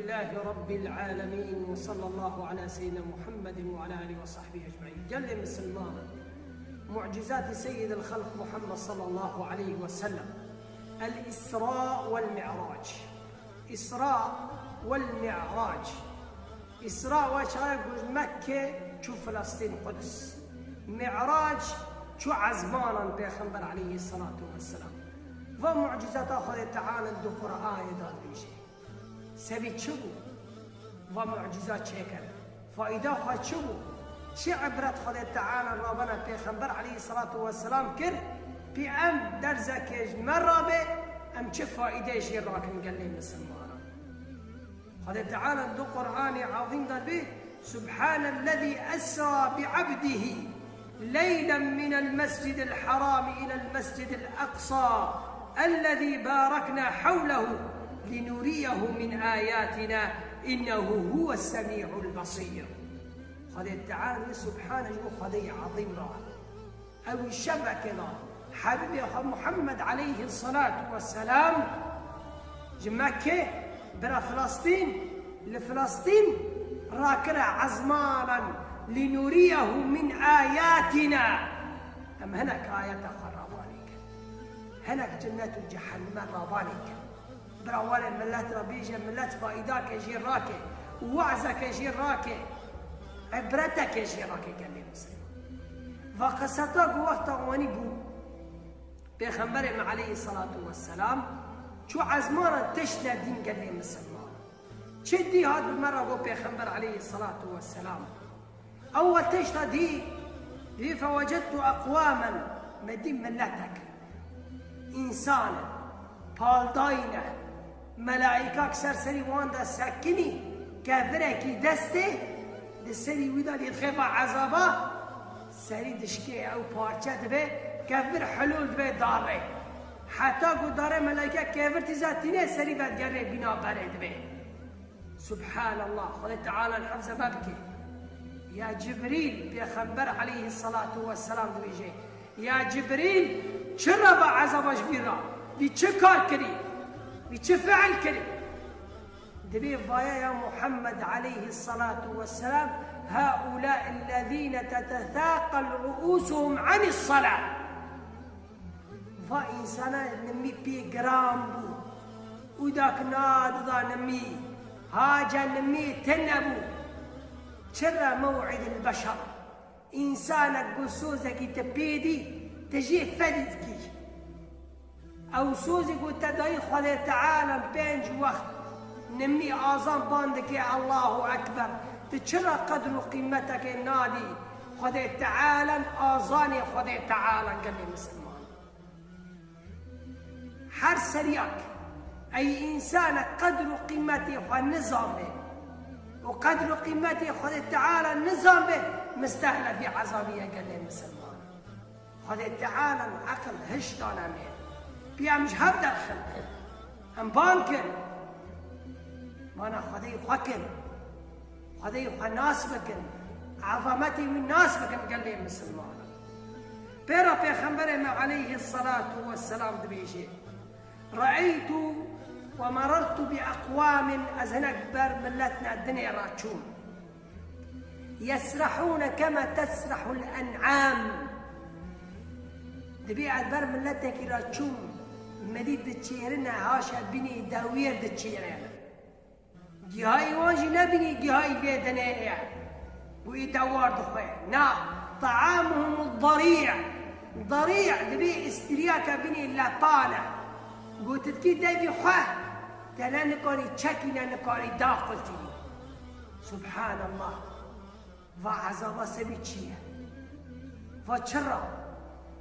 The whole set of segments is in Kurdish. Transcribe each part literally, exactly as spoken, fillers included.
لله رب العالمين، وصلى الله على سيدنا محمد وعلى آله وصحبه أجمعين. Gelê misilman, mucizatê Seyyidil Xelq Muhammed sallallahu aleyhi ve sellem. El Isra vel Mi'rac. Isra vel Mi'rac. Isra ve çaye ku ji Mekke çû Filistîn, Quds. Mi'rac çû ezmanan Pêxember aleyhissalatu vesselam. Va mucizata Xwedê Teala di Qur'anê de dibêje. Sebî çi bû? Va mucîza çêkir. Faîda xwe çi bû? Çi ibret Xwedê Teala ravana Pêxember aleyhissalatu vesselam kir? Pê em derzekê ji me rabe, em çi faîdeyê jê rakin gelê misilmanan? Xwedê Teala di Qur'anê Azîm de dibê, سبحان الذي أسرى بعبده ليلا من المسجد الحرام إلى المسجد الأقصى الذي باركنا حوله لنريه من آياتنا إنه هو السميع البصير. Xwedê Teala wê subhane ji bo Xwedê Azîm re. Ew şevekê de Habibê xwe Muhammed aleyhi salatu ve selam ji Mekke bira Filistîn, li Filistîn rakire ezmanan لنريه من آياتنا. Em hinek ayeta xwe ravanê kin. Hinek cennet û cehenneme ravanê kin. Bira were millet re bêje, millet faîdake jê rake, wazeke jê rake, ibreteke jê rake gelê misilman. Va qiseta ku wexta wanî bû, Pêxemberê me aleyhissalatu vesselam çû ezmana tişt nedîn gelê misilman. Çi dî hat bi me re got Pêxember aleyhissalatu vesselam? Ew we tişta dî, dî فوجدت أقواما, me dî miletek, însan in, paldayî ne, melaîkak ser serî wan de sekinî, kevirekî destê, di serî wî de lê dixê va ezaba, serî dişkê ew parçe dibe, kevir hilûl dibe darê. Heta ku darê melaîke kevir tîza tîne serî vedigere bîna berê dibe. Subhanallah, Xwedê Teala hifze me bike. Ya Cibrîl, Pêxember aleyhissalatu vesselam dibêje, ya Cibrîl, çi re va ezaba ji vî re? Vî çi kar kirî? Vî çi fiil kirî? Dibê vaya ya Muhammed aleyhissalatu vesselam, هؤلاء الذين تتثاقل رؤوسهم عن الصلاة. Va însana nimî pê giran bû. Û dak nadida nimî. Haca nimî tune bû. Çira mew'idil beşer. Însanek ku sozekî te pê dî, te jê fedî dikî. Ew sozê ku te dayî Xwedê Teala pênc wext nimî azan ban dike, Allahu Ekber. Tu çira qedr û qîmetekê nadî Xwedê Teala, azanê Xwedê Teala gelê misilman? Her seryak ey însanek qedr û qîmetê xwe nizanbe û qedr û qîmetê Xwedê Teala nizanbe, mistehle vî ezabî ye gelê misilman. Xwedê Teala eqil hiş dane me. Pê em ji hev derxin. Em ban kin. Mana Xwedê xwe kin. Xwedê xwe nas bikin. Ezametê wî nas bikin gelê misilmanan. Pêra Pêxemberê me aleyhissalatu vesselam dibêje, رأيت ومررت بأقوام, ez hinek ber miletna dinê re çûm. يسرحون كما تسرح الأنعام. Dibê ez ber miletekî re çûm, me dî diçêrine, haşa bînî dewêr diçêrine. Gihayî wan jî nebînî gihayî vê dinê ye. Wî dewar dixwe. Na, طعامهم الضريع. Darî dibê îstîriyeke bînî lepan e. Gotitkî devî xwe, te ne nikarî çekî ne nikarî daxiltî. Subhanallah. Va ezaba sebî çi ye? Va çira?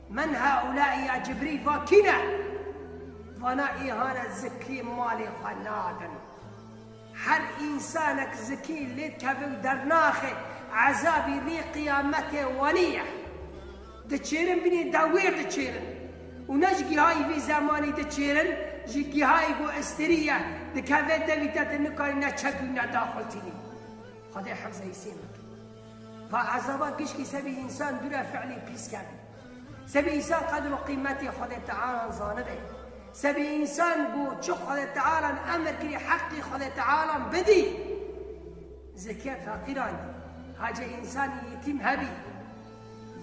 Men heulai ya Cibrîl, va kî ne? Vana, îhane zikî malê xwe nadin. Her însanek zikî lê dikeve û dernaxe, ezabî rê qiyametê wanî ye. Diçêrin bînî dewêr diçêrin. Û ne ji gihayî vî zemanî diçêrin, ji gihayî ku istirî ye, dikeve devî te, tu nikarî ne çekî ne daxiltînî. Xwedê hifzê îsê bike. Va ezaba gişkî sebî însan dûre fiilî pîs kevî. Sebî însan qedr û qîmetê Xwedê Teala zanibe. Sebî însan ku çi Xwedê Teala emir kirî heqî Xwedê Teala bidî, zikê feqîran dî. Hace însanî yetîm hebî.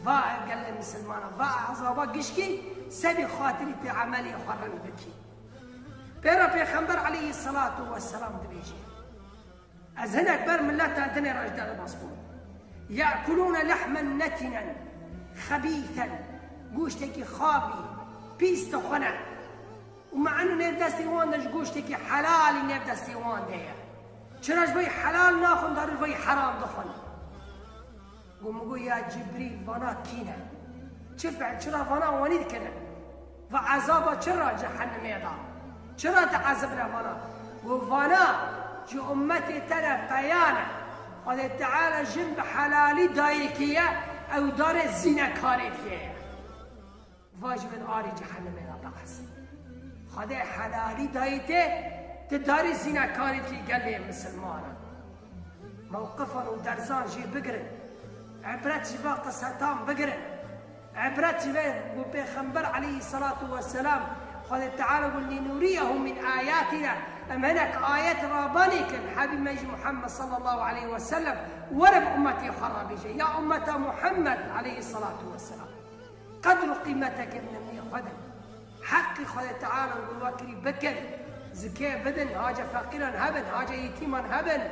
Va gelê misilmana, va ezaba gişkî, sebî xatirî tê emelê xwe rind bikî. Pêra Pêxember aleyhisselatu vesselam dibêje. Ez hinek ber mileta dinê re ji derbas bûm. Ye'kulûne lehmen netinen, xebîsen, goştekî xavî, pîs dixwine. Û me'en nêv destê wan de ji goştekî helalî nêv destê wan de ye. Çira ji vey helal naxwin, dar ji vey heram dixwin. Got, min got, ya Cibrîl, vana kî ne? Çi fiil, çira vana wanî dikine? Va ezaba çira cehennemê da? Çira te ezibine vana? Got, vana ji ummetê te ne, peya ne. Xwedê Teala jin bi helalî dayê kê ye, ew darê zînekarê kê ye. Va ji bin arê cehennemê re behs. Xwedê helalî dayê te, tu darê zînekarê kê gelê misilmanan. Mewqifan û derzan jê bigirin. Ibret ji va qisetan bigirin. Ibret ji vê ku Pêxember aleyhisselatu vesselam Xwedê Teala got, "Linuriyehu min ayatina." Em hinek ayet rabanê kin, Habîb me jî Muhammed sallallahu aleyhi ve sellem, were bi ummetê xwe re bêje, ya ummeta Muhammed aleyhisselatu vesselam. Qedr û qîmeteke bi nimnê xwe din. Heqî Xwedê Teala got, we kirî bikin. Zikê bidin, hace feqîran hebin, hace yetîman hebin.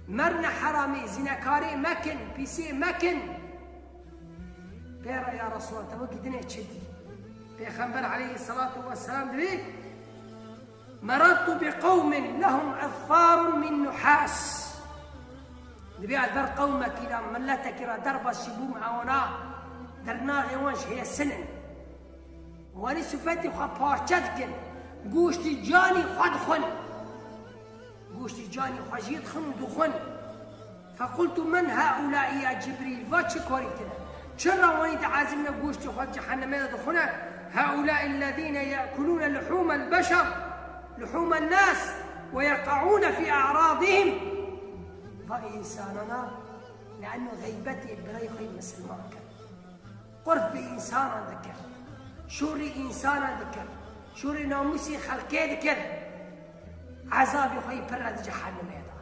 Merne heramî, zînekarê mekin, pîsê mekin. Pê re ya Resulallah, te wekî dinê çi dî? Pêxember aleyhisselatu vesselam dibê, "Merartu bi qewmin lehum azfarun min nuhas." Dibê ez ber qewmekî re, miletekî re derbas jî bûm, ewana dernaxê wan ji hêsin in. Wanî sifetê xwe parçe dikin, goştî canî xwe dixwin. Goştî canî xwe jî dixwin û dixwin. Fequltu men haulai ya Cibrîl, va çi karî tine? Çira wanî diezibne goştî xwe di cehennemê de dixwine? Haulai ellezîne ye'kulûne luhûmel beşer, luhûmen nas ve yeqa'ûne fî a'radihim. Va însanana, le'enno xeybetê birayê xwe yê misilman kir. Qurf bi însanan dikir. Şûrî însanan dikir. Şûrî namûsî xelkê dikir. Ezabî xwe yî pir re di cehennemê de.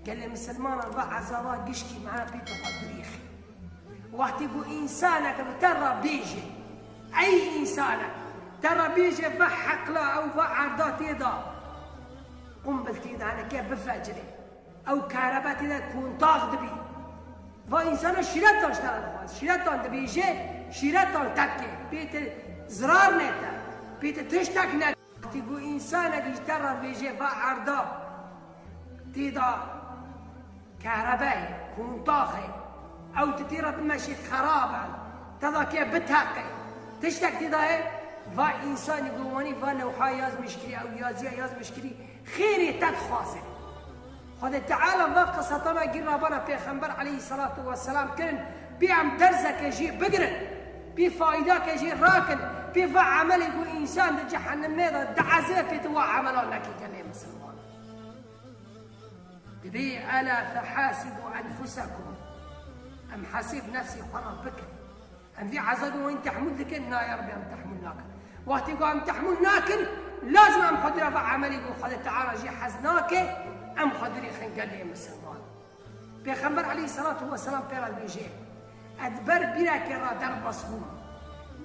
Gelê misilmanan va ezaba gişkî mehna pê tu xwe dirîxî. Wextî ku însanek bi te re bêje, ey însanek te re bêje va heqla ew va erda tê de, qumbil tê de heneke bifecirê. Ew kerebe tê de kontax dibî. Va însana şîretan ji te re dixwaz. Şîretan dibêje, şîretan te dike. Pê te zirar nete. Pê te tiştek ne. Wextî ku însanek ji te re bêje, va erda tê de kerebe ye, kontax e. Ew tu tê re bimeşî xerab e. Te de ke biteqe. Tiştek tê de ye, va însanî ku wanî va lewha yazmiş kirî, ew yaziya yazmiş kirî. Xêrê te dixwaze. Xwedê Teala va qisatana gî rabana Pêxember aleyhisselatu vesselam kirin, pê em derzeke jê bigirin, pê faydake jê rakin, pê va emelê ku însan di cehennemê de diezê pê tu wa emela nekî gelê misilman. Dibê ela fehasibu enfusakum. Em hesêb nefsê xwe re bikin. Em vî ezabê wan tehmûl dikin? Na ya Rebî, em tehmûl nakin. Wextê ku em tehmûl nakin, lazim em xwe dira va emelê ku Xwedê Teala jê hez nake, em xwe dirêxin gelê misilman. Pêxember aleyhisselatu vesselam pê re dibêje, ez ber bîneke re derbas bûm.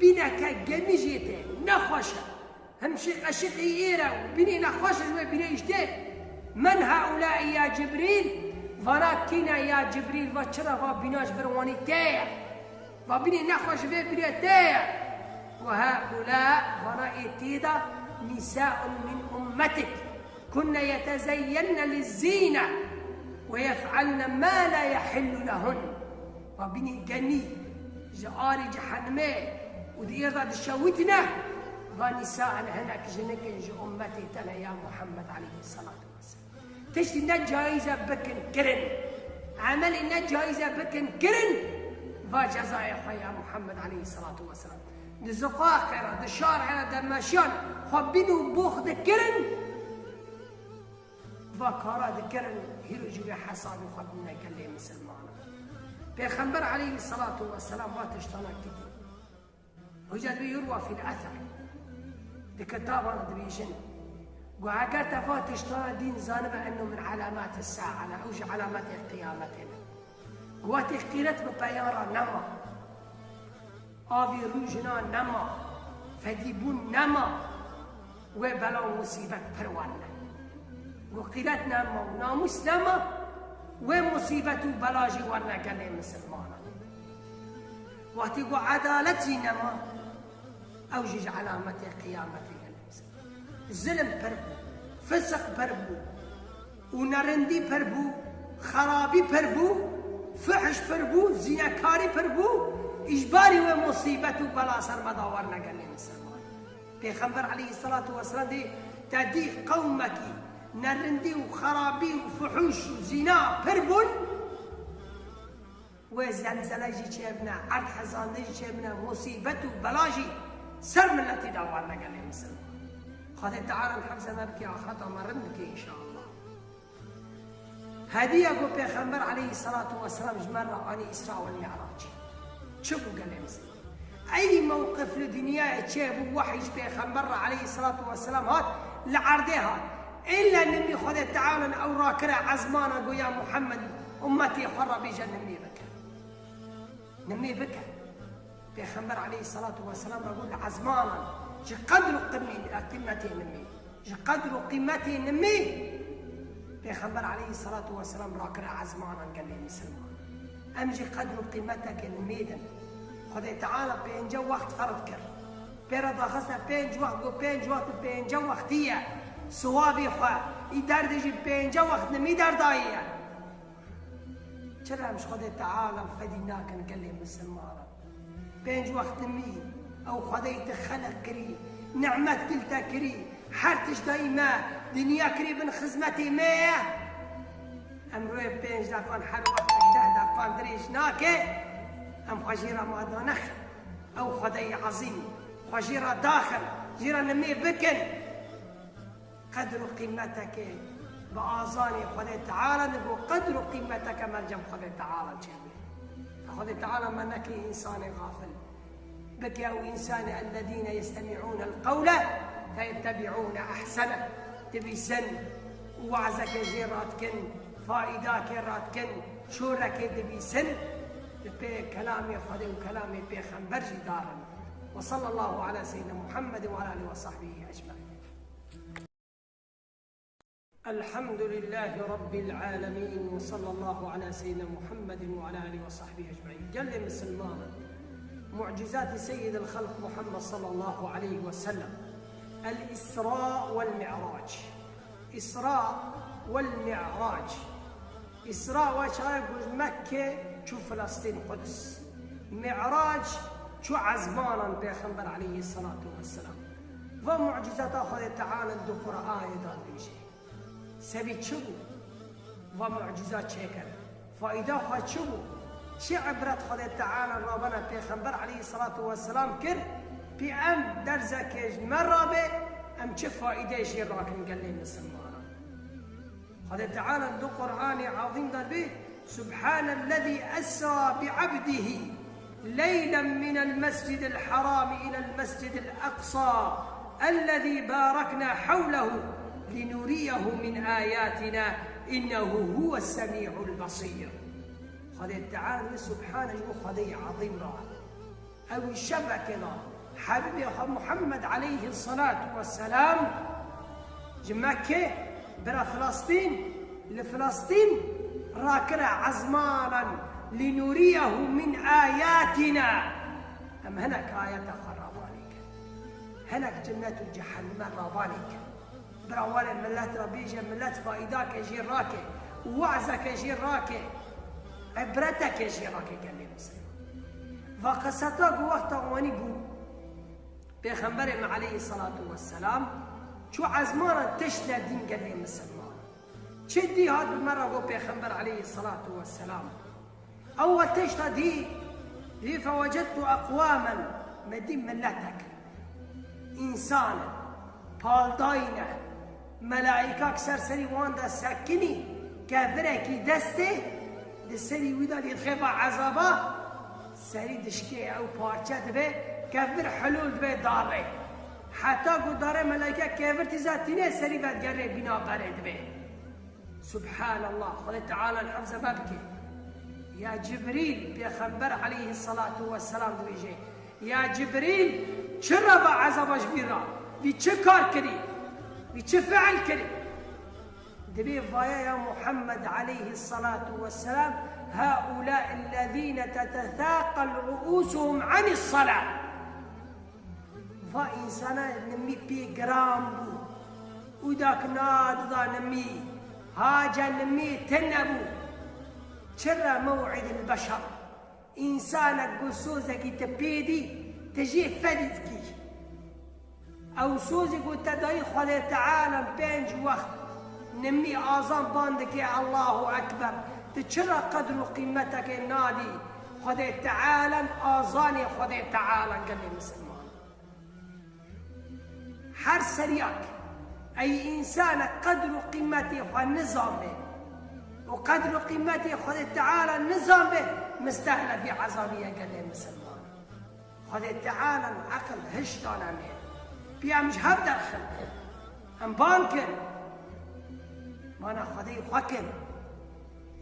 Bîneke genî jê tê, nexweş e. Him şi-, eşiqî êre û bînê nexweş ji wê bînê îştê. Men haulai ya Cibrîl? Vana kî ne ya Cibrîl? Va çira va bîna ji vir wanî tê ye. Va bînê nexweş ji vê bînê tê ye. Ve haula, vana ê tê de, nisaun min ummetik. Kunne yetezeyyenne lizzîne ve yef'alne ma la yehillu lehun. Va bînê genî ji arê cehennemê û di êr de dişewitine, va nîsa in hinek jinik in ji ummetê te ne ya Muhammed aleyhisselatu vesselam. Tiştî ne caiz e bikin kirin. Emelê ne caiz e bikin kirin. Va cezayê xwe ya Muhammed aleyhisselatu vesselam. Di ziqaqê re, di şarê re de meşiyan xwe bîn û box dikirin. Va kara dikirin, hîro jî wê hesabê xwe bidine gelê misilmanan. Pêxember aleyhisselatu vesselam va tiştana kitî. Hoca dibê yurwa fîl ether. Di kitaban dibêjin, got, eger te va tiştana dîn zanibe, enno min alamat-i sa'a ne, ew ji alametê qiyametê ne. Got, wextê qîret bi peyan re nema, avê rû jina nema, fedîbûn nema, wê bela û musîbet pir werne. Got, qîret nema û namûs nema, wê musîbet û bela jî werne gelê misilmanan. Wextê got, edalet jî nema, ew jî ji alametê qiyametê gelê misilmanan. Zilim pir bû, fisiq pir bû û nerindî pir bû, xerabî pir bû, fuhş pir bû, zînekarî pir bû, îjbarî wê musîbet û bela ser me de werne gelê misilman. Pêxember aleyhisselatu vesselam dê te dî qewmekî nerindî û xerabî û fuhûş û zîna pir bûn, wê zelzele jî çêbine, erd hezandin jî çêbine, musîbet û bela jî ser miletî de warine gelê misilman. Xwedê Teala em hefze me bike, axireta me rind bike înşallah. Hediya ku Pêxember aleyhisselatu vesselam ji me re anî Îsra wal Mi'rac. Çi bû gelê misilman? Ey mewqif li dinyayê çêbû, wehy ji Pêxember re aleyhisselatu vesselam hat, li erdê hat. Îlla nimî Xwedê Teala ew rakire ezmana, got, ya Muhammed, ummetê xwe re bêje nimî bike. Nimî bike. Pêxember aleyhisselatu vesselam re got, li ezmanan ji qedr û qimî-, qîmetê nimî. Ji qedr û qîmetê nimî Pêxember aleyhisselatu vesselam rakire ezmanan gelê misilman. Em jî qedr û qîmeteke nimî din. Xwedê Teala pênce wext ferz kir. Pê re daxiste pênc wext, got pênc wext, pênce wextî ye. Siwabî xwe, î derdê jî pênce wext nimî derdayî ye. Çira em ji Xwedê Teala fedî nakin gelê misilmanan? Pênc wext nimî, ew Xwedeyî te xeleq kirî, nimet gil te kirî, her tişt dayî me, dinya kirî bin xizmetê me ye. Em rûyê pênc deqan her wextek deh deqan dirêj nake, em xwe jê re mada nexin. Ew Xwedeyî ezîm, xwe jê re daxin, jê re nimê bikin. Qedr û qîmeteke bi azanê Xwedê Teala digo, qedr û qîmeteke mercem Xwedê Teala çêbê. Xwedê Teala me neke însanê xafil. Bike ew însanê, ellezîne yestemi'ûne l-qewle feyettebi'ûne ehsene. Dibîsin û wazeke jê radikin, faîdakê radikin, şorekê dibîsin, li pê kelamê Xwedê û kelamê Pêxember jî darin. Ve sallallahu ala seyyidina Muhammed ve ala alihi ve sahbihi ecmaîn. الحمد لله رب العالمين، وصلى الله على سيدنا محمد وعلى آله وصحبه أجمعين. Gelê misilmanan, mucizatê Seyyidil Xelq Muhammed sallallahu aleyhi ve sellem. El Isra vel Mi'rac. Isra vel Mi'rac. Îsra we çaye ku ji Mekke çû Filistîn, Quds. Mi'rac çû ezmanan Pêxember aleyhisselatu vesselam. Va mucizata Xwedê Teala di Qur'anê de dibêje. Sebî çi bû? Va muciza çêkir. Faîda xwe çi bû? Çi ibret Xwedê Teala ravana Pêxember aleyhisselatu vesselam kir? Pê em derzeke ji me rabe, em çi faîdeyê jê rakin gelê misilmanan? Xwedê Teala di Qur'anê Azîm de dibê, سبحان الذي أسرى بعبده ليلا من المسجد الحرام إلى المسجد الأقصى الذي باركنا حوله لنريه من آياتنا إنه هو السميع البصير. Xwedê Teala, Subhane, ji bo Xwedê Azîm re. Ew şeveke da Habibê xwe Muhammed aleyhi salatu ve selam ji Mekke bira Filistîn, li Filistîn rakire ezmanan, linuriyehu min ayatina. Em hinek ayeta xwe ravanê kin. Hinek cennet û cehenneme ravanê kin. Bira were millet re bêje, millet faîdake jê rake, wazeke jê rake, ibreteke jê rake gelê misilman. Va qiseta ku wexta wanî bû, Pêxemberê me aleyhi salatu vesselam çû ezmana tişt nedîn gelê misilman. Çi dî hat bi me re got Pêxember aleyhi salatu vesselam. Ew we tişta dî, dî fewecedtu eqwamen, me dî miletek, însan in, paldayî ne, melaîkak ser serî wan de sekinî, kevirekî destê, di serî wî de lê dixê va ezaba, serî dişkê ew parçe dibe, kevir hilûl dibe darê. Heta ku dare meleke kevirtî za tîne serî ve digerê bîna berê dibê. Subhanallah, Xwedê Teala hifze me bike. Ya Cibrîl, Pêxember aleyhissalatu vesselam dibêje, ya Cibrîl, çi re va ezaba ji vî ra? Vî çi kar kirî? Vî çi fiil kirî? Dibê vaya ya Muhammed aleyhissalatu vesselam, هؤلاء الذين تتثاقل رؤوسهم عن الصلاة. Va însana nimî pê giran bû. Û dak nadida nimî. Hace nimî tine bû. Çira mew'id el beşer. Însanek ku sozekî te pê dî, te jê fedî dikî. Ew sozê ku te dayî Xwedê Teala pênc wext nimî azan ban dike, Allahu Ekber. Tu çira qedr û qîmetekê nadî Xwedê Teala, azanê Xwedê Teala gelê misilman? Her seryak ey însanek qedr û qîmetê xwe nizanbe û qedr û qîmetê Xwedê Teala nizanbe, mistehla vî ezabî ye gelê misilman. Xwedê Teala eqil hiş dane me. Pê em ji hev derxin. Em ban kin. Mana Xwedê xwe kin.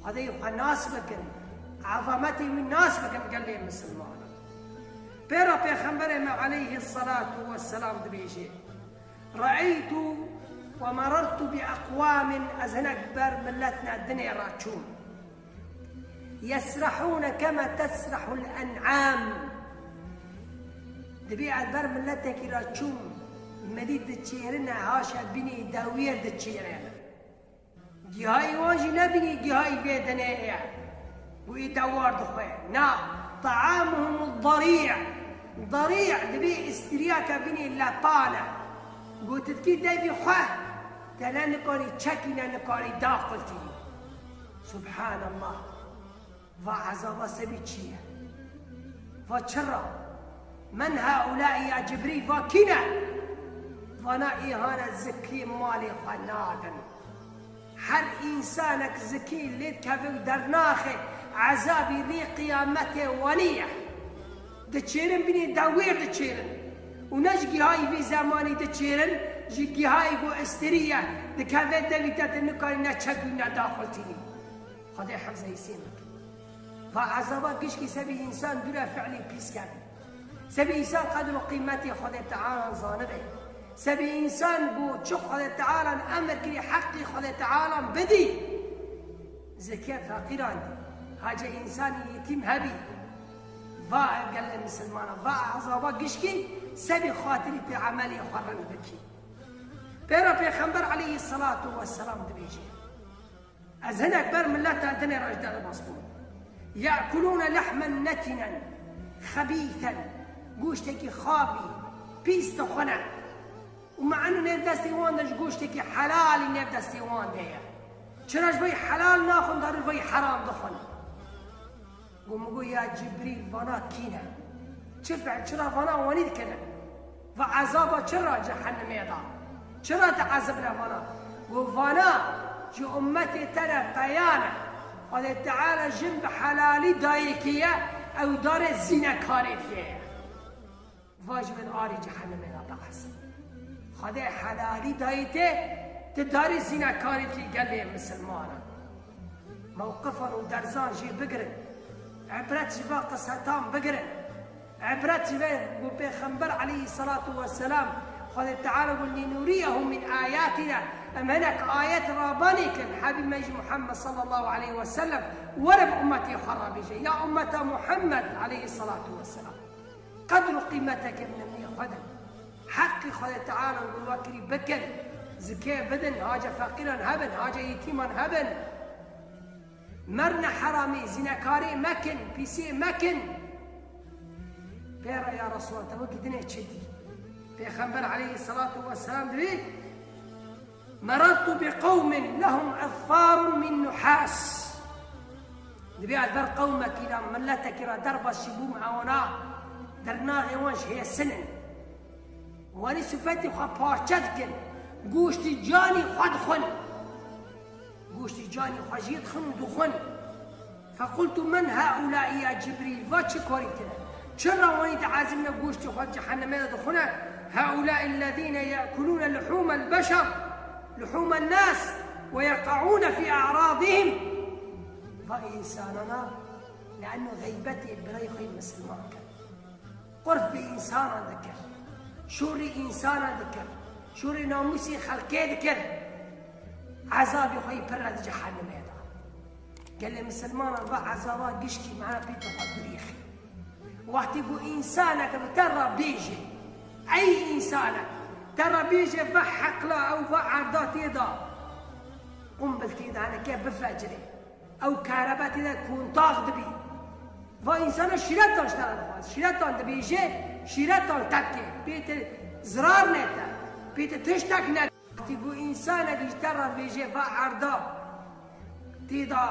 Xwedê xwe nas bikin. Ezametê wî nas bikin gelê misilmanan. Pêra Pêxemberê me aleyhissalatu vesselam dibêje, رأيت ومررت بأقوام, ez hinek ber miletna dinê re çûm. يسرحون كما تسرح الأنعام. Dibê ez ber miletekî re çûm, mirî diçêrine, haşa bînî dewêr diçêrine. Gihayî wan jî nebînî gihayî vê dinê ye. Wî dewar dixwe. Na, طعامهم الضريع. Derî dibê îstîriyeke bînî lepan e. Gotitkî devî xwe, te ne nikarî çekîne, nikarî daxiltî. Subhanallah. Va ezaba sebî çi ye? Va çira? Men heulai ya Cibrîl, va kî ne? Vana, îhane zikî malê xwe nadin. Her însanek zikî lê dikeve û dernaxe, ezabî rê qiyametê wanî ye. Diçêrin bînî dewêr diçêrin. Û ne ji gihayî vî zemanî diçêrin, ji gihayî ku istirî ye, dikeve devî te, tu nikarî ne çekî ne daxiltînî. Xwedê hifzê îsê bike. Va ezaba gişkî sebî însan dûre fiilî pîs keve. Sebî însan qedr û qîmetê Xwedê Teala zanibe. Sebî însan ku çi Xwedê Teala emir kirî heqî Xwedê Teala bidî. Zikê feqîran dî. Hace însanî yetîm hebî. Va gelê misilmana, va ezaba gişkî sebî xatirî pê emelê xwe rind bikî. Pêra Pêxember aleyhissalatu vesselam dibêje, ez hinek ber mileta dinê re ji derbas bûm. يأكلون لحما نتنا خبيثا. Goştekî xabî, pîs dixwine. Û me'nû nêv destê wan de ji goştekî helalî nêv destê wan de ye. Çira ji vay helal naxwin, dar ji vay heram dixwin. Go min go, ya Cibrîl, vana kî ne? Çi fe-, çira vana wanî dikirin? Va ezaba çira cehennemê da? Çira diezibne vana? Go vana ji ummetê te re peya ne. Xwedê Teala jin bi helalî dayê kê ye, ew darê zînekarê dikê ye. Va ji bin arî cehennemê re biezin. Xwedê helalî dayê te, tu darê zînekarê dikî gelê misilmanan. Mewqifan û derzan jê bigirin. Îbret ji va qisetan bigirin. Îbret ji vê ku Pêxember aleyhissalatu vesselam, Xwedê Teala got, لنريه من آياتنا, em hinek ayet rabanê kin, Habîb me jî Muhammed sallallahu aleyhi ve sellem, were bi ummetê xwe re bêje, ya ummeta Muhammed aleyhissalatu vesselam. Qedr û qîmeteke bi nimnê xwe din. Heqî Xwedê Teala gulwa kirî bikin. Zikê bidin, hace feqîran hebin, hace yetîman hebin. Merine heramî, zînekarî mekin, pîsî mekin. Pêra ya Resulallah, te wekî dinê çi dî? Pêxember aleyhissalatu vesselam dibê, مررت بقوم لهم أظفار من نحاس. Dibê ez ber qewmekî re, miletekî re derbas jî bûm, ewana dernaxê wan ji hêsin in. Wanî sifetî xwe parçe dikin, goştî canî xwe dixwin. Goştî canî xwe jê dixin û dixwin. فقلت من هؤلاء يا جبريل, va çi karî tine? Çira wanî diezîbne, goştê xwe di cehennemê de dixwine. هؤلاء الذين يأكلون لحوم البشر، لحوم الناس، ويقعون في أعراضهم. Va însanana, le'enno xeybetê birayê xwe yê misilman kir. Qurf bi însanan dikir. Şûrî însanan dikir. Şûrî namûsî xelkê dikir. Ezabê xwe yê pir re di cehennemê de. Gelê misilmanan va ezaba gişkî mana pê te xwe dirîxî. Wextî ku însanek bi te re bêje, ey însanek te re bêje va heqla ew va erda tê de, qumbil tê de hene ke bifecirê. Ew kerebe tê de kontax dibî. Va însana şîretan ji te re dixwaz. Şîretan dibêje, şîretan te dike. Pê te zirar nete. Pê te tiştek ne. Wextî ku însanek ji te re dibêje va erda tê de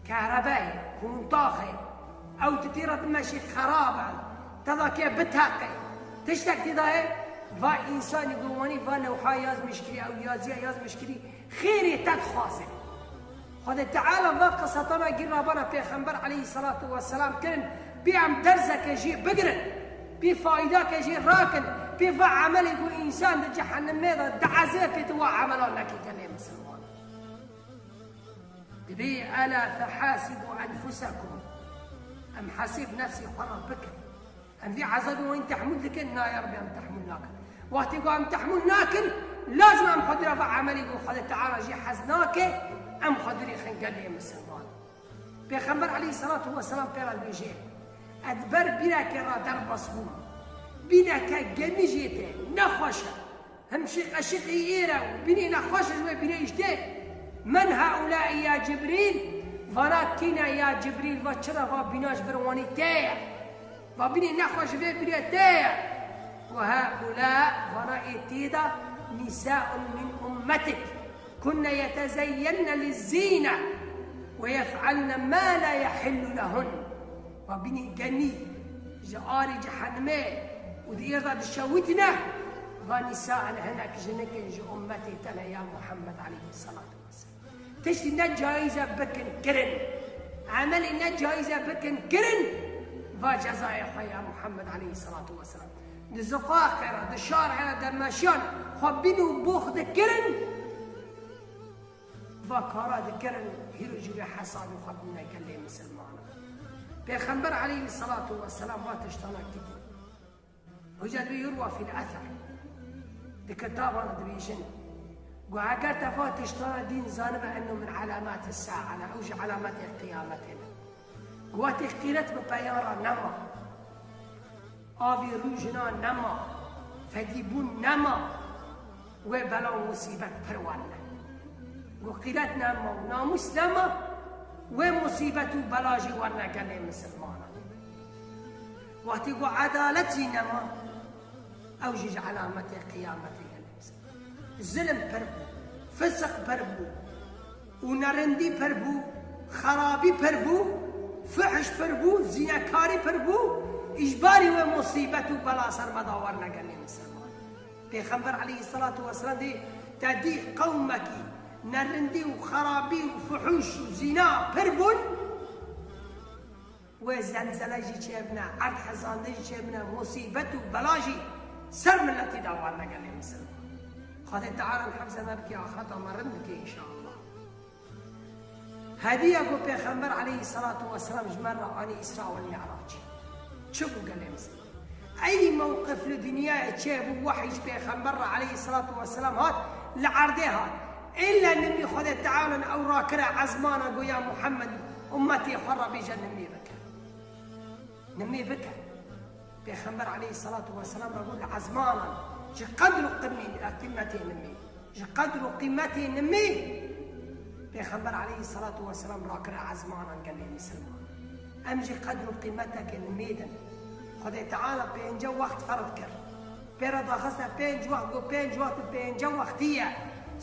kerebe ye, kontax e. Ew tu tê re bimeşî xerab e. Te de ke biteqe. Tiştek tê de ye, va însanî ku wanî va lewha yazmiş kirî, ew yazîya yazmiş kirî, xêrê te dixwaze. Xwedê Teala va qisatana gîr rabana Pêxember aleyhisselatu vesselam kirin, pê em derzeke jê bigirin, pê faydake jê rakin, pê va emelê ku însan di cehennemê de diezê pê tu wa emelan nekî gelê misilman. Dibê ela fehasibu enfusekum. Em hesêb nefsê xwe re bikin. Em vî ezabê wan tehmûl dikin? Na ya Rebî, em tehmûl nakin. Wextê ku em tehmûl nakin, lazim em xwe dûra va emelê ku Xwedê Teala jê hez nake, em xwe dûrî xin gelê misilman. Pêxember aleyhisselatu vesselam pê re dibêje, ez ber bîreke re derbas bûm. Bîreke genî jê tê, nexweş e. Him şiq-, eşiqî êre û bînî nexweş ji wê bînê îştê. Men haulâi ya Cibrîl? Vana kîne ya Cibrîl? Va çira va bîna ji vir wanî tê ye? Va bînî nexweş ji vê bînê tê ye? Û haulâ, vana ê tê de, nisâun min ummetik. Kunne yetezeyyenne lizzîne ve yef'alne ma la yehillu lehun. Va bînî genî ji arê cehennemê û di êr de dişewitîne, va nîsa in hinek jinik in ji ummetê te ne ya Muhammed aleyhisselatu vesselam. Tiştî ne caiz e bikin kirin. Emelê ne caiz e bikin kirin, va cezayê xwe ya Muhammed aleyhisselatu vesselam. Di ziqaqê re, di şarê re de meşiyan xwe bîn û box dikirin. Va kara dikirin, hîro jî wê hesabê xwe bidine gelê misilmanan. Pêxember aleyhisselatu vesselam va tiştana kitî. Hoca dibê yurwa fîl ether. Di kitaban de dibêjin. Got eger te va tiştana dîn zanibe enno min elamati sa'a ne, ew ji elametê qiyametê ne. Got wextê qîret bi peyan re nema. Avê rû jina nema, fedîbûn nema, wê bela û musîbet pir werne. Got qîret nema û namûs nema, wê musîbet û bela jî werne gelê misilmanan. Wextî got edalet jî nema, ew jî ji elametê qiyametê gelê misilmanan. Zilim pir bû, fisiq pir bû, û nerindî pir bû, xerabî pir bû, fihş pir bû, zînekarî pir bû, îjbarî wê musîbet û bela ser me de werne gelê misilman. Pêxember aleyhisselatu vesselam dê te dî qewmekî nerindî û xerabî û fuhûş û zîna pir bûn, wê zelzele jî çêbine, erd hezandin jî çêbine, musîbet û bela jî ser miletî de werne gelê misilman. Xwedê Teala hifze me bike, axireta me rind bike înşallah. Hediya ku Pêxember aleyhisselatu vesselam ji me re anî Îsra û Mi'racê. Çi bû gelê misilman? Ey mewqif li dinyayê çêbû, wehy ji Pêxember re aleyhisselatu vesselam hat, li erdê hat. Îlla nimî Xwedê Teala ew rakire ezmana, got ya Muhammed, ummetê xwe re bêje nimî bike. Nimî bike. Pêxember aleyhisselatu vesselam re got li ezmanan, ji qedr û qimî-, qîmetê nimî. Ji qedr û qîmetê nimî Pêxember aleyhisselatu vesselam rakire ezmanan gelê misilman. Em jî qedr û qîmeteke nimî din. Xwedê Teala pênce wext ferz kir. Pê re daxiste pênc wext, got pênc wext bi pênce wextî ye.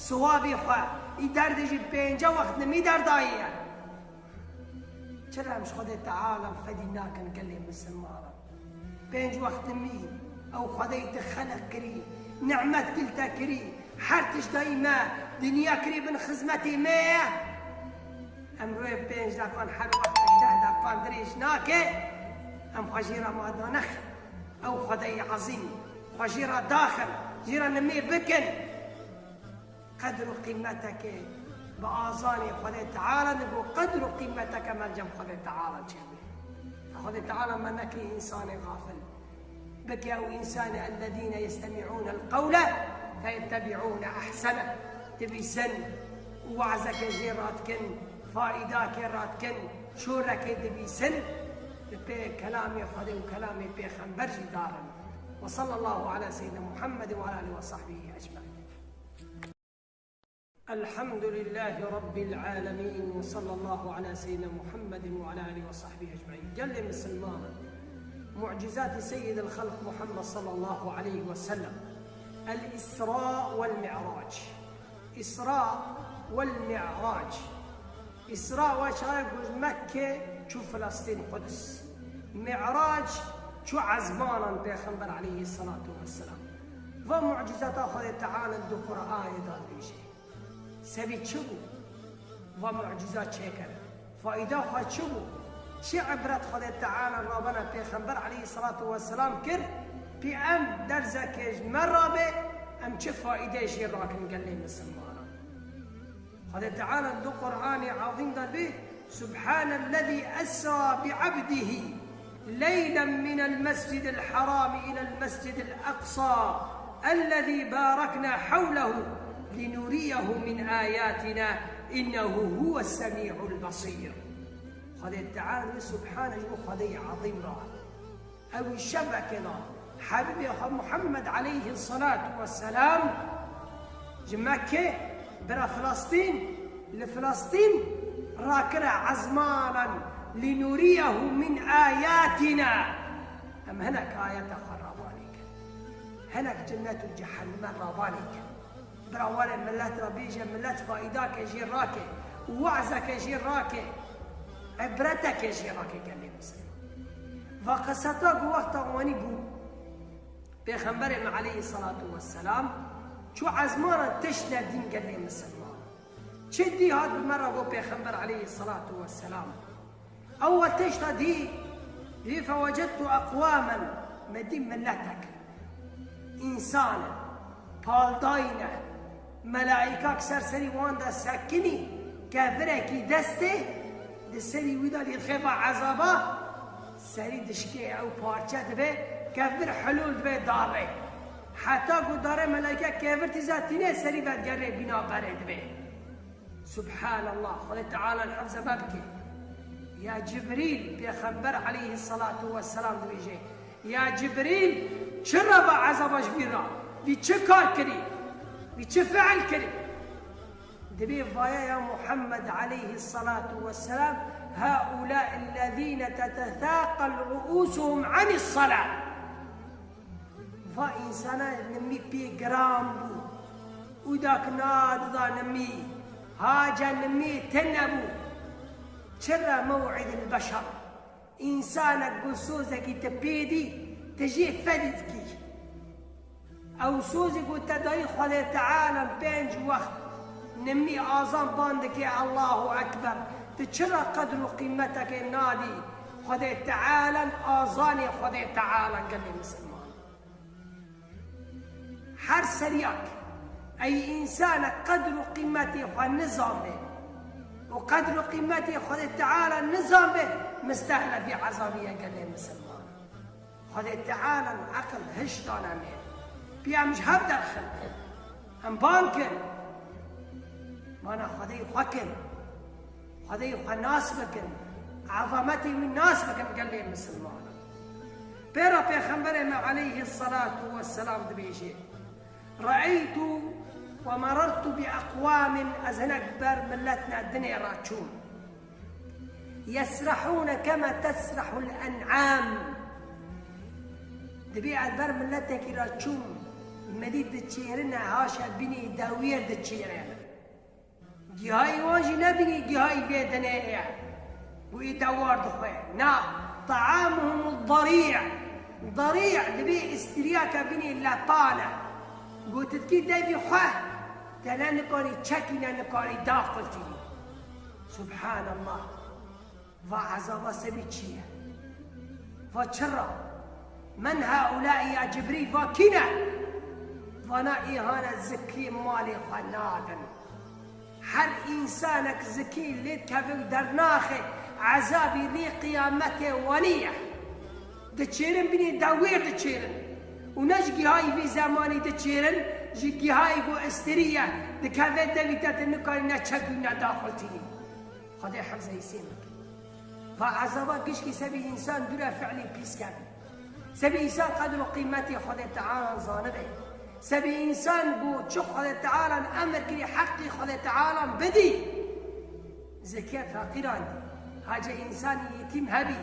Siwabê xwe, î derdê jî pênce wext nimî derdayî ye. Çira em ji Xwedê Teala fedî nakin gelê misilmanan? Pênc wext nimî, ew Xwedeyî te xeleq kirî, nimet gil te kirî, her tişt dayî me, dinya kirî bin xizmetê me ye. Em rûyê pênc deqan her wextek deh deqan dirêj nake, Em xwe jê re ma danexin. Ew Xwedeyê ezîm, xwe jê re daxin, jê re nimê bikin. Qedr û qîmetekê bi azanê Xwedê Teala digo, qedr û qîmeteke me li cem Xwedê Teala çêbe. Xwedê Teala me nekirî însanê xafil. Bike ew însanê, الذين يستمعون القول فيتبعون أحسنه. Dibîsin û wazekê jê radikin, faîdakê radikin, şorekê dibîsin, li pê kelamê Xwedê û kelamê Pêxember jî darin. وصلى الله على سيدنا محمد وعلى آله وصحبه أجمعين. الحمد لله رب العالمين، وصلى الله على سيدنا محمد وعلى آله وصحبه أجمعين. Gelê misilman, mucizatê Seyyidil Xelq Muhammed sallallahu aleyhi ve sellem. El Isra vel Mi'rac. Isra vel Mi'rac. Îsra we çaye ku ji Mekke çû Filistîn, Qudus. Mi'rac çû ezmanan Pêxember aleyhisselatu vesselam. Va mucizata Xwedê Teala di Qur'anê de dibêje. Sebî çi bû? Va muciza çêkir. Faîda xwe çi bû? Çi ibret Xwedê Teala rabena Pêxember aleyhisselatu vesselam kir? Pê em derzekê ji me rabe, em çi faîdeyê jê rakin gelê misilmanan? Xwedê Teala di Qur'anê Ezîm de dibê, سبحان الذي أسرى بعبده ليلا من المسجد الحرام إلى المسجد الأقصى الذي باركنا حوله لنريه من آياتنا إنه هو السميع البصير. Xwedê Teala dibê, Subhane ji bo Xwedeyê Ezîm re. Ew şevekê de Habibê xwe Muhammed aleyhi salatu ve selam ji Mekke bira Filistîn, li Filistîn rakire ezmanan, لنريه من آياتنا. Em hinek ayeta xwe ravanê kin. Hinek cennet û cehennem ravanê kin. Bira were millet re bêje, millet faîdake jê rake, wazeke jê rake, ibreteke jê rake gelê misilman. Va qiseta ku wexta wanî bû, Pêxemberê me aleyhisselatu vesselam çû ezmana tişt nedîn gelê misilman. Çi dî hat bi me re got Pêxember aleyhisselatu vesselam. Ew we tişta dî, dî فوجدت أقواما, me dî miletek, însan in, paldayî ne, melaîkak ser serî wan de sekinî, kevirekî destê, di serî wî de lîxê ve ezaba, serî dişkê ew parçe dibe, kevir hilûl dibe darê. Heta ku darê melaîke kevir tîza tîne serî vedigere bîna berê dibe. Subhanallah, Xwedê Teala hifze me bike. Ya Cibrîl, Pêxember aleyhisselatu vesselam dibêje, ya Cibrîl, çi re va ezaba ji vî re? Vî çi kar kirî? Vî çi fiil kirî? Dibê vaya ya Muhammed aleyhisselatu vesselam, هؤلاء الذين تتثاقل رؤوسهم عن الصلاة. Va însana nimî pê giran bû. Û dak nadida nimî, haca nimî tune bû. Çira mew'idil beşer. Însanek ku sozekî te pê dî, te jê fedî dikî. Ew sozê ku te dayî Xwedê Teala pênc wext nimî azan ban dike, Allahu Ekber. Tu çira qedr û qîmetekê nadî Xwedê Teala, azanê Xwedê Teala gelê misilman? Her seryak ey însanek qedr û qîmetê xwe nizanbe û qedr û qîmetê Xwedê Teala nizanbe, mistehle vî ezabî ye gelê misilman. Xwedê Teala eqil hiş dane me. Pê em ji hev derxin. Em ban kin. Mana Xwedê xwe kin. Xwedê xwe nas bikin. Ezametê wî nas bikin gelê misilmanan. Pêra Pêxemberê me aleyhisselatu vesselam dibêje, رأيت ومررت بأقوام, ez hinek ber miletna dinê re çûm. يسرحون كما تسرح الأنعام. Dibê ez ber miletekî re çûm, me dî diçêrine, haşa bînî dewiyê diçêrine. Gihayî wan jî nebînî gihayî vê dinê ye. Wî dewar dixwe. Na, طعامهم الضريع. Darî dibê îstîryaka bînî lepane. Gotitkî devî xwe, te ne nikarî çekî, ne nikarî daxiltî. Subhanallah. Va ezaba sebî çi ye? Va çira? Men haulâi ya Cibrîl, va kî ne? Vana, îhane zikî malê xwe nadin. Her însanek zikî lê dikeve û dernaxe, ezabî rê qiyametê wanî ye. Diçêrin, binê dewêr diçêrin. Û ne ji gihayî vî zemanî diçêrin, ji gihayî ku istirî ye, dikeve devî te, tu nikarî ne çek û ne daxil tînî. Xwedê hifzê îsê bike. Va ezaba gişkî sebî însan dûre fiilî pîs kevî. Sebî însan qedr û qîmetê Xwedê Teala zanibe. Sebî însan ku çi Xwedê Teala emir kirî heqî Xwedê Teala bidî. Zikê feqîran dî. Hacê însanî yetîm hebî.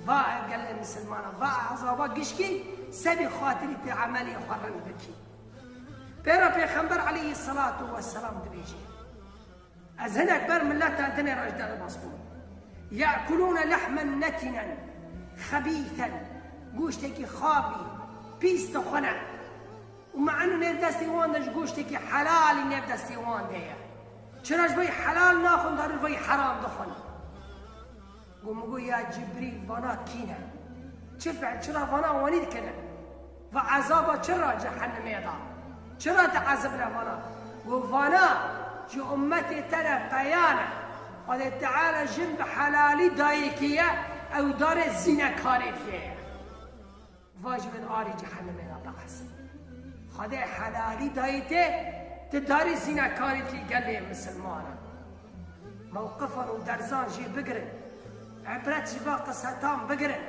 Va gelê misilmana, va ezaba gişkî sebî xatirî te emelê xwe rind bikî. Pêra Pêxember aleyhisselatu vesselam dibêje. Ez hinek ber mileta dinê re ji derbas bûm. Ye'kulûne lehmen netinen, xebîsen, goştekî xavî, pîs dixwine. Û me'enu nêv destê wan de ji goştekî helalî nêv destê wan de ye. Çira ji vey helal naxwin, dar ji vey heram dixwin. Go min go, ya Cibrîl, vana kî ne? Çi fiil, çira vana wanî dikine? Va ezaba çira cehennemê da? Çira te ezibine vana? Go vana ji ummetê te ne, peya ne. Xwedê Teala jin bi helalî dayê kê ye, ew darê zînekarê dikê ye. Va ji bin arê cehennemê de bihez. Xwedê helalî dayê te, tu darê zînekarê dikî gelê misilmanan. Mewqifan û derzan jê bigirin. Ibret ji va qisetan bigirin.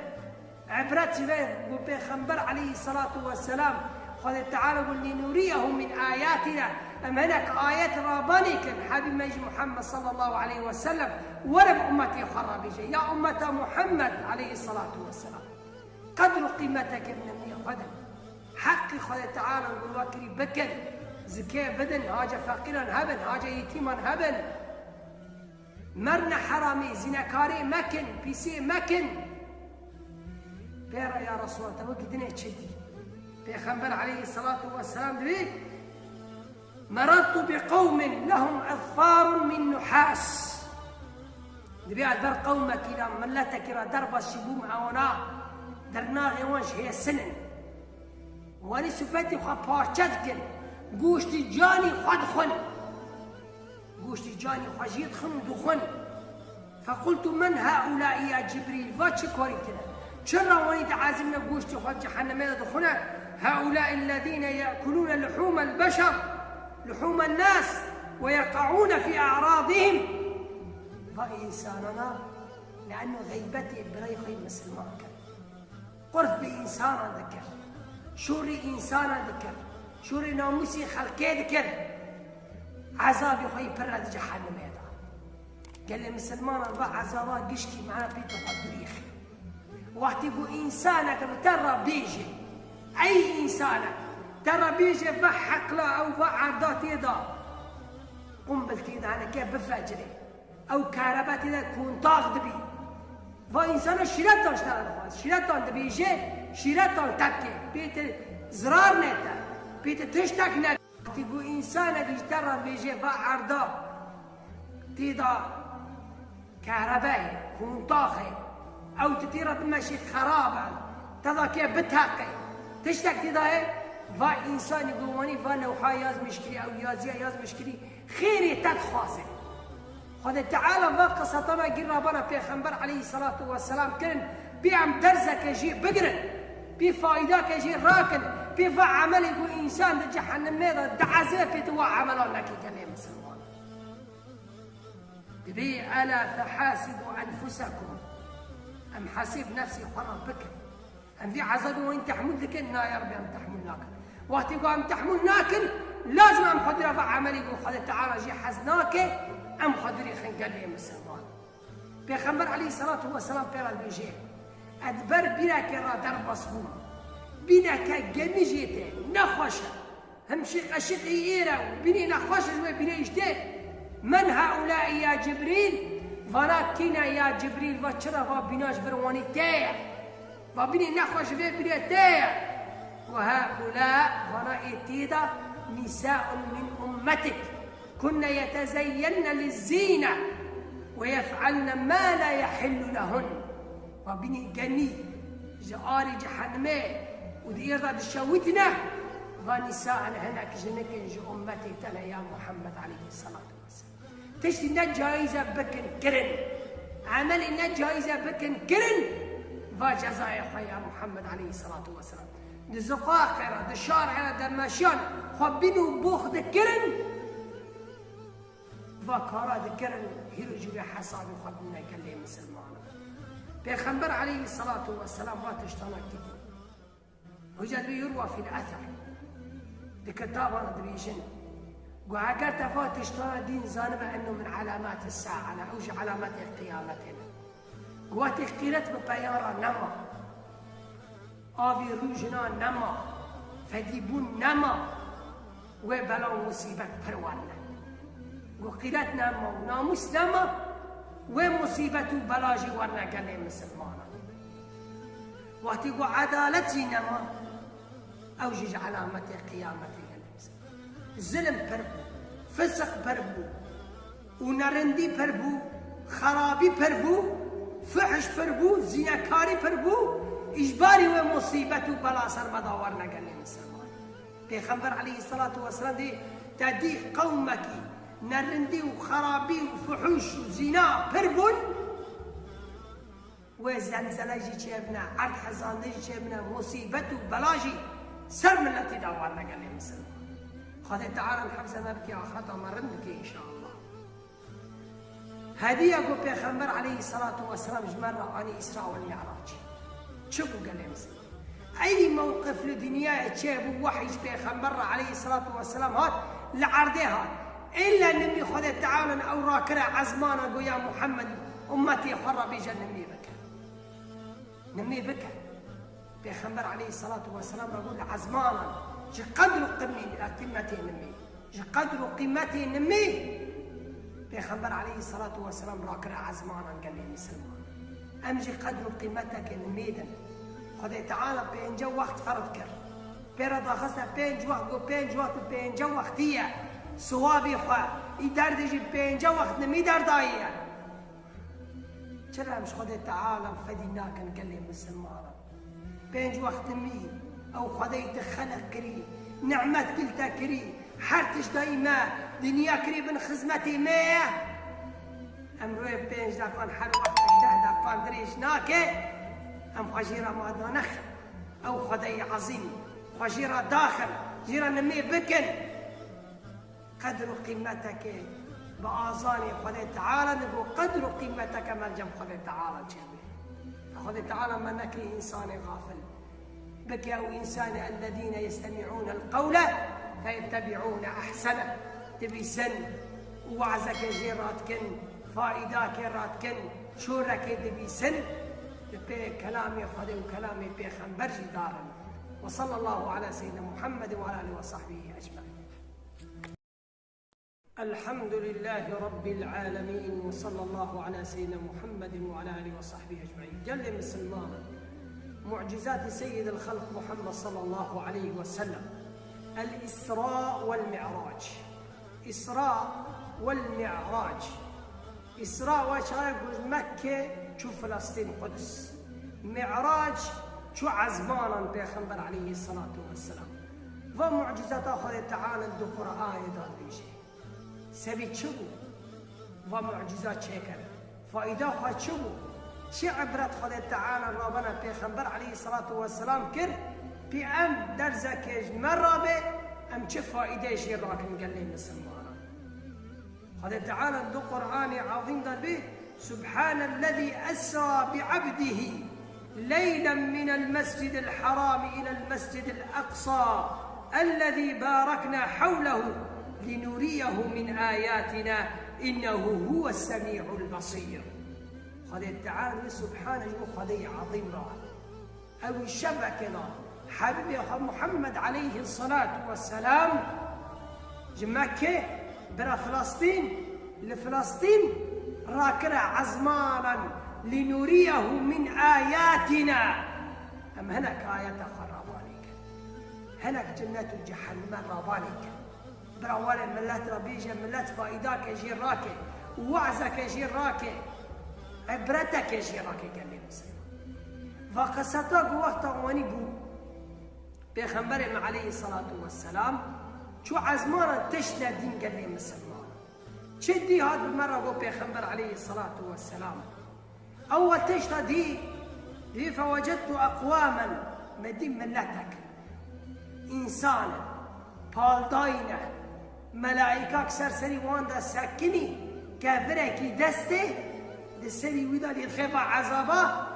Ibret ji ve ku Pêxember aleyhisselatu vesselam, Xwedê Teala got, "Linuriyehu min ayatina." Em hinek ayet rabanê kin, Habîb me jî Muhammed sallallahu aleyhi ve sellem, were bi ummetê xwe re bêje, ya ummeta Muhammed aleyhisselatu vesselam. Qedr û qîmeteke bi nimnê xwe din. Heqî Xwedê Teala gulwa kirî bikin. Zikê bidin, hace feqîran hebin, hace yetîman hebin. Merne heramî, zînekarê mekin, pîsê mekin. Pêra ya Resulallah, te wekî dinê çi dî? Pêxember aleyhisselatu vesselam dibê, Merartu bi qewmin lehum ezfarun min nuhas. Dibê ez ber qewmekî re, miletekî re derbas jî bûm, ewana dernaxê wan ji hêsin in. Wanî sifetê xwe parçe dikin, goştî canî xwe dixwin. Goştî canî xwe jê dixwin û dixwin. Fequltu men haulâi ya Cibrîl, va çi karî tine? Çira wanî diezîbne goştê xwe cehennemê de dixwine? Haulâi ellezîne ye'kulûne luhûmel beşer, luhûmen nas ve yeqa'ûne fî e'radîhim. Va însanana, le'enno xeybetê birayê xwe yê misilman kir. Qurf bi însanan dikir. Şûrî însanan dikir. Şûrî namûsî xelkê dikir. Ezabî xwe yî pir re di cehennemê de. Gelê misilmanan va ezaba gişkî mena pê tu xwe dirîxî. Wextî ku însanek bi te re bêje, ey însanek, te re bêje va heqla ew va erda tê de, qumbil tê de heneke bifecirê. Ew kerebe tê de kontax dibî. Va însana şîretan ji te re dixwaz. Şîretan dibêje, şîretan te dike. Pê te zirar nete. Pê te tiştek ne. Wextî ku însanek ji te re bêje va erda tê de kerebe ye, kontax e. Ew tu tê re bimeşî xerab e. Te de ke biteqe. Tiştek tê de ye, va însanî ku wanî va lewha yazmiş kirî, ew yaziya yazmiş kirî, xêrê te dixwaze. Xwedê Teala va qisatana gî rabana Pêxember aleyhisselatu vesselam kirin, pê em derzeke jê bigirin, pê faydake jê rakin, pê va emelê ku însan di cehennemê de diezê pê tu wa emelan nekî gelê misilman. Dibê ela fehasibu enfusakum. Em hesêb nefsê xwe re bikin. Em vî ezabê wan tehmûl dikin? Na ya Rebî, em tehmûl nakin. Wextê ku em tehmûl nakin, lazim em xwe dûra va emelê ku Xwedê Teala jê hez nake, em xwe dûrê xin gelê misilman. Pêxember aleyhisselatu vesselam pê re dibêje, ez ber bîrekê re derbas bûm. Bîneke genî jê tê, nexweş e. Him şî-, eşîqî êre û bînê nexweş ji wê bînê îştê. Men haulâi ya Cibrîl, vana kîne ya Cibrîl, va çira va bîna ji vir wanî tê ye. Va bînê nexweş ji vê bînê tê ye. Ve haulâ, vana ê tê de, nisâun min ummetik, kunne yetezeyyenne lizzîne ve yef'alne ma la yehillu lehun. Va bînê genî, Ji arî cehenimê û di êrda dişewitine, va nîsaen hinek jinik in ji ummetê te ne ya Muhammed aleyhisselatu vesselam. Tiştî ne caiz e bikin kirin. Emelê ne caiz e bikin kirin. Va cezayê xwe ya Muhammed aleyhisselatu vesselam. Di ziqaqê re, di şarê re de meşiyan xwe bin û box dikirin. Va kara dikirin, hîro jî wê hesabê xwe bidine gelê misilmanan. Pêxember aleyhisselatu vesselam va tiştana kitî. Hoca dibê yurwa fîl ether. Di kitaban dibêjin. Got eger te va tiştana dîn zanibe enno min alamati sa'a ne, ew ji alametê qiyametê ne. Got wextê qîret bi peyan re nema. Avê rû jina nema, fedîbûn nema, wê bela û musîbet pir werne. Got qîret nema û namûs nema, wê musîbet û bela jî werne gelê misilmanan. Wextî got edalet jî nema, ew jî ji elametê qiyametê gelê misilmanan. Zilim pir bû, fisiq pir bû, û nerindî pir bû, xerabî pir bû, fuhş pir bû, zînekarî pir bû, îjbarî wê musîbet û bela ser me de werne gelê misilman. Pêxember aleyhisselatu vesselam dê te dî qewmekî nerindî û xerabî û fuhûş û zîna pir bûn, Wê zelzele jî çêbine, erd hezandin jî çêbine, musîbet û bela jî ser miletî de warine gelê misilman. Xwedê Teala em hefza me bike, axireta me rind bike înşallah. Hediya ku Pêxember aleyhisselatu vesselam ji me re anî Îsra wal Mi'rac. Çi bû gelê misilman? Ey mewqif li dinyayê çêbû, wehy ji Pêxember re aleyhisselatu vesselam hat, li erdê hat. Îlla nimî Xwedê Teala ew rakire ezmana, got ya Muhammed, ummetê xwe re bêje nimî bike. Nimî bike. Pêxember aleyhisselatu vesselam re got li ezmanan, ji qedr û qimî-, qîmetê nimî. Ji qedr û qîmetê nimî Pêxember aleyhisselatu vesselam rakire ezmanan gelê misilman. Em jî qedr û qîmetekê nimî din. Xwedê Teala pênce wext ferz kir. Pê re daxiste pênc wext, got pênc wext bi pênce wextî ye. Siwabî xwe, î derdê jî pênce wext nimî derdayiye. Çira em ji Xwedê Teala fedî nakin gelê misilmanan? Pênc wext nimî, ew Xwedeyî te xeleq kirî, nimet gil te kirî, her tişt dayî me, dinya kirî bin xizmetê me ye. Em rûyê pênc deqan her wextek deh deqan dirêj nake, em xwe jê re mada nexin. Ew Xwedeyî ezîm, xwe jê re daxin, jê re nimê bikin. Qedr û qîmetekê bi azanê Xwedê Teala digo, qedr û qîmeteke me li cem Xwedê Teala çêbe. Xwedê Teala me nekirî însanê xafil. Bike ew însanê ellezîne yestemi'ûne el-qewle feyettebî'ûne ehsene. Dibîsin û wazeke jê radikin, faîdakê radikin, şorekê dibîsin, bi pê kelamê Xwedê û kelamê Pêxember jî darin. Ve sallallahu ala seyyidina Muhammed ve ala alihi ve sahbihi ecmaîn. Elhamdülillahi Rabbil alemin ve sallallahu ala seyyidina Muhammedin ve ala alihi ve sahbihi ecmaîn. Gelê misilmanan, mucizatê Seyyidil Xelq Muhammed sallallahu aleyhi ve sellem. El Isra vel Mi'rac. Isra vel Mi'rac. Îsra we çaye ku ji Mekke çû Filistîn, Quds. Mi'rac çû ezmanan Pêxember aleyhisselatu vesselam. Va mucizata Xwedê Teala di Qur'anê de dibêje. Sebî çi bû? Va muciza çêkir. Faîda xwe çi bû? Çi ibret Xwedê Teala ravana Pêxember aleyhisselatu vesselam kir? Pê em derzekê ji me rabe, em çi faîdeyê jê rakin gelê misilmanan? Xwedê Teala di Qur'anê Azîm de dibê, Subhanellezî esra bi abdihi leylen minel mescidil harami ilel mescidil aqsa ellezî barekna hewlehu linuriyehu min ayatina innehu huves semî'ul besîr. Xwedê Teala dibê, Subhane ji bo Xwedeyê Azîm re. Ew şevekê da Habibê xwe Muhammed aleyhi salatu ve selam ji Mekke bira Filistîn, li Filistîn rakire ezmanan linuriyehu min ayatina. Em hinek ayeta xwe ravanê kin. Hinek cennet û cehenneme ravanê kin. Bira were millet re bêje, millet faîdake jê rake, wazeke jê rake, ibreteke jê rake gelê misilman. Va qiseta ku wexta wanî bû, Pêxemberê me aleyhisselatu vesselam çû ezmana tişt nedîn gelê misilman. Çi dî hat bi me re got Pêxember aleyhisselatu vesselam. Ew tişta dî, dî fewecedtu eqwamen, me dî miletek. Însan in, paldayî ne. Melaîkak ser serî wan de sekinî, kevirekî destê, di serî wî de lê dixê va ezaba,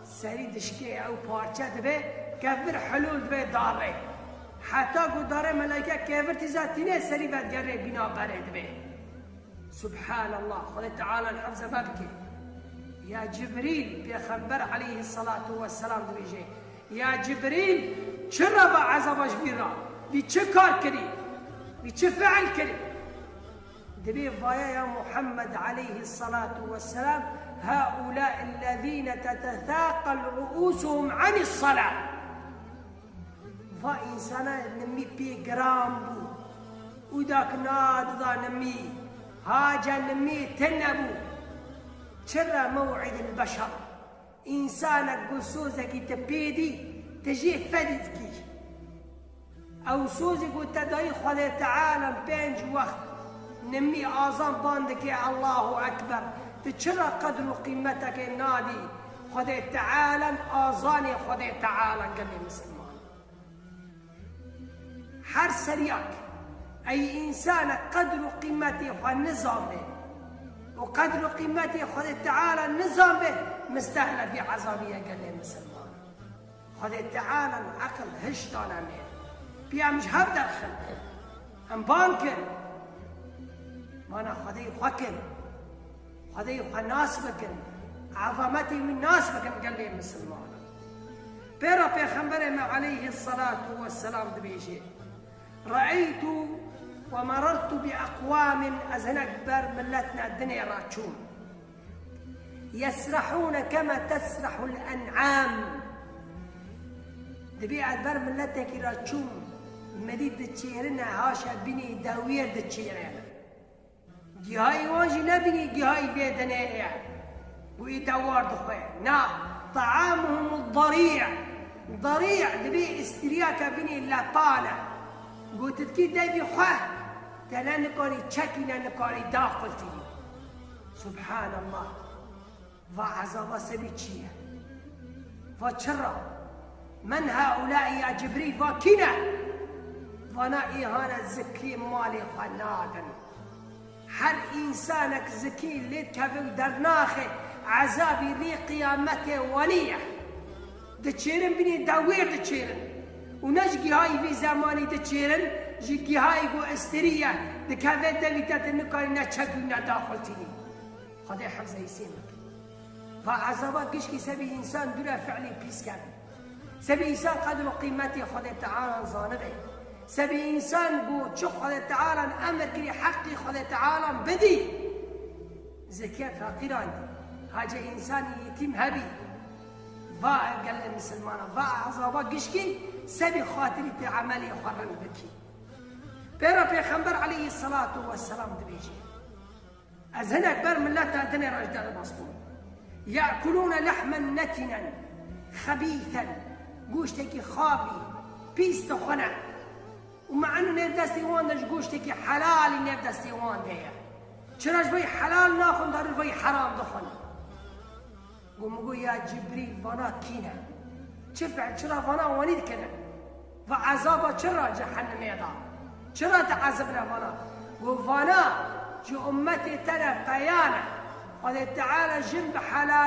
serî dişkê ew parçe dibe, kevir hilûl dibe darê. Heta ku darê melaîke kevir tîza tîne serî vedigere bîna berê dibe. Subhanallah, Xwedê Teala hifze me bike. Ya Cibrîl, Pêxember aleyhisselatu vesselam dibêje, ya Cibrîl, çi re va ezaba ji vî re? Vî çi kar kirî? Vî çi fiil kirî? Dibê vaya ya Muhammed aleyhisselatu vesselam, هؤلاء الذين تتثاقل رؤوسهم عن الصلاة. Va însana nimî pê giran bû. Û dak nadida nimî. Haca nimî tine bû. Çi re mew'idil beşer? Însanek ku sozekî ti pê dî, ti jê fedî dikî. Ew sozê ku te dayî Xwedê Teala pênc wext nimî azan ban dike, Allahu Ekber. Tu çi re qedr û qîmetekê nadî? Xwedê Teala azanê Xwedê Teala gelê misilman. Her seryak ey însanek qedr û qîmetê xwe nizanbe û qedr û qîmetê Xwedê Teala nizanbe, mistehle vî ezabî ye gelê misilman. Xwedê Teala eqil hiş dane me. Pê em ji hev derxin. Em ban kin. Mana Xwedê xwe kin. Xwedê xwe nas bikin. Ezametê wî nas bikin gelê misilmanan. Pê re Pêxemberê me aleyhisselatu vesselam dibêje, رأيت ومررت بأقوام, ez hinek ber miletine dinê re çûm. يسرحون كما تسرح الأنعام. Dibê ez ber miletekî re çûm, me dî diçêrine, haşa bînî dewêr diçêrine. Gihayî wan jî nebînî gihayî vê dinê ye. Ku î dewar dixwe. Na, طعامهم الضريع. Darî dibê îstîriyeke bînî lepan e. Gotitkî devî xwe, te ne nikarî çekî ne nikarî daxiltî. Subhanallah. Va ezaba sebî çi ye? Va çira? Men haulâi ya Cibrîl, va kî ne? Vana îhane zikî malê xwe nadin. Her însanek zikî lê dikeve û dernaxe, ezabî rê qiyametê wanî ye. Diçêrin bînî dewêr diçêrin. Û ne ji gihayî vî zemanî diçêrin, ji gihayî ku istirî ye, dikeve devî te, tu nikarî ne çekî û ne daxiltînî. Xwedê hifzê îsê bike. Va ezaba gişkî sebî însan dûre fiilî pîs keve. Sebî însan qedr û qîmetê Xwedê Teala zanibe. Sebî însan ku çi Xwedê Teala emir kirî heqî Xwedê Teala bidî. Zekî feqîran dî. Hace însanî yetîm hebî. Va gelê misilmana, va ezaba gişkî sebî xatirî tê emelê xwe rind bikî. Pê re Pêxember aleyhisselatu vesselam dibêje. Ez hinek ber mileta dinê re ji derbas bûm. يأكلون لحما نتنا خبيثا. Goştekî xavî, pîs dixwine. Û me'nû nêv destê wan de ji goştekî helalî nêv destê wan de ye. Çira ji vey helal naxwin, darû ji vey heram dixwin. Got, min got, ya Cibrîl, vana kî ne? Çi fiil, çira vana wanî dikine? Va ezaba çira cehennemê da? Çira diezibne vana? Got, vana ji ummetê te ne peya ne. Xwedê Teala jin bi helal